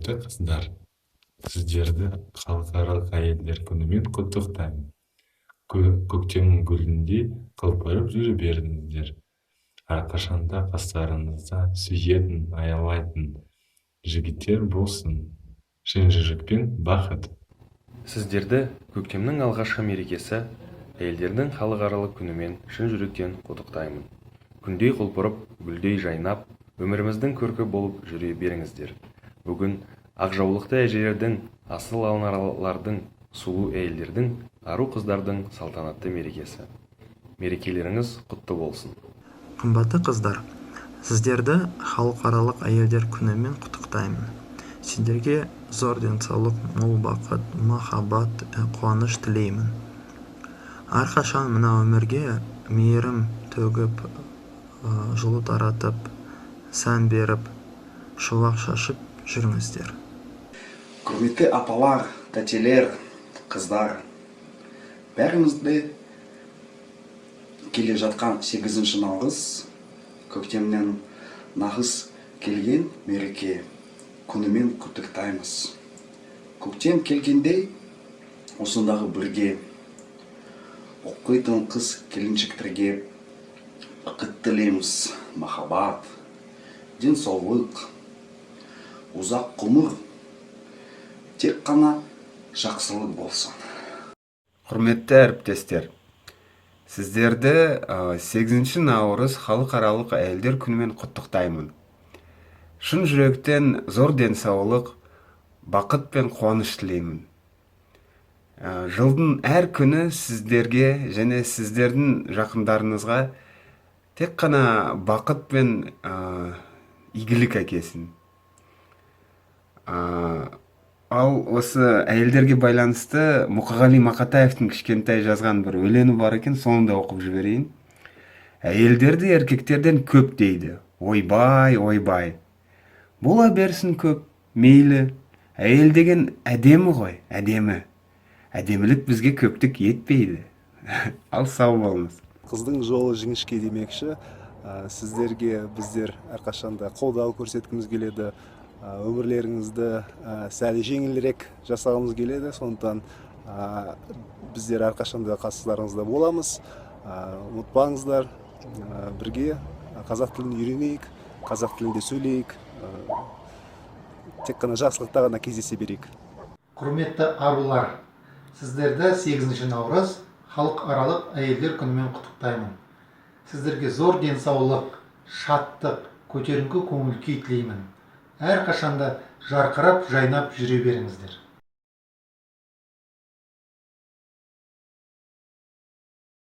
Құрметті қыздар, сіздерді Халықаралық әйелдер күнімен құттықтаймын. Көктемнің гүліндей құлпырып жүре беріңіздер. Әрқашанда қастарыңызда сүйетін, аялайтын жігіттер болсын. Шын жүрекпен, Бақыт. Сіздерді көктемнің алғашқы мерекесі, Әйелдердің халықаралық күнімен шын жүректен құттықтаймын. Күндей құлпырып, гүлдей жайнап, өміріміздің көркі болып жүре беріңіздер. Бүгін ақ жаулықты әжелердің, асыл аналардың, сұлу әйелдердің, ару қыздардың салтанатты мерекесі. Мерекелеріңіз құтты болсын! Қымбатты қыздар, сіздерді Халықаралық әйелдер күнімен құттықтаймын. Сендерге зор денсаулық, мол бақыт, махаббат, қуаныш тілеймін. Әрқашан мына өмірге мейірім төгіп, жылу таратып, сән беріп, шуақ шашып жүріңіздер. Құрметті апалар, тәтелер, қыздар, бәріңізді келе жатқан 8 наурыз, көктемнен нағыз келген мереке күнімен құттықтаймыз. Көктем келгендей осындағы бірге оқитын қыз келіншектерге бақыт тілейміз, махаббат, денсаулық, ұзақ ғұмыр, тек қана жақсылық болсын. Құрметті әріптестер, сіздерді 8 наурыз, Халықаралық әйелдер күнімен құттықтаймын. Шын жүректен зор денсаулық, бақыт пен қуаныш тілеймін. Жылдың әр күні сіздерге және сіздердің жақындарыңызға тек қана бақыт пен игілік әкелсін. Ал осы әйелдерге байланысты Мұқағали Мақатаевтың кішкентай жазған бір өлеңі бар екен, соны да оқып жіберейін. Әйелдерді еркектерден көп дейді, ойбай, ойбай, бола берсін көп, мейлі. Әйел деген әдемі ғой, әдемі. Әдемілік бізге көптік етпейді. Ал сау болыңыз. Қыздың жолы жіңішке демекші, сіздерге біздер әрқашанда қолдау көрсеткіміз келеді, өмірлеріңізді сәл жеңілірек жасағымыз келеді. Сондықтан біздер әрқашанда қастарыңызда боламыз. Ұмытпаңыздар, бірге қазақ тілін үйренейік, қазақ тілінде сөйлейік, тек қана жақсылықта ғана кездесе берейік. Құрметті арулар, сіздерді 8 наурыз, Халықаралық әйелдер күнімен құттықтаймын. Сіздерге зор денсаулық, шаттық, көтеріңкі көңіл күй тілеймін. Әрқашанда жарқырап, жайнап жүре беріңіздер.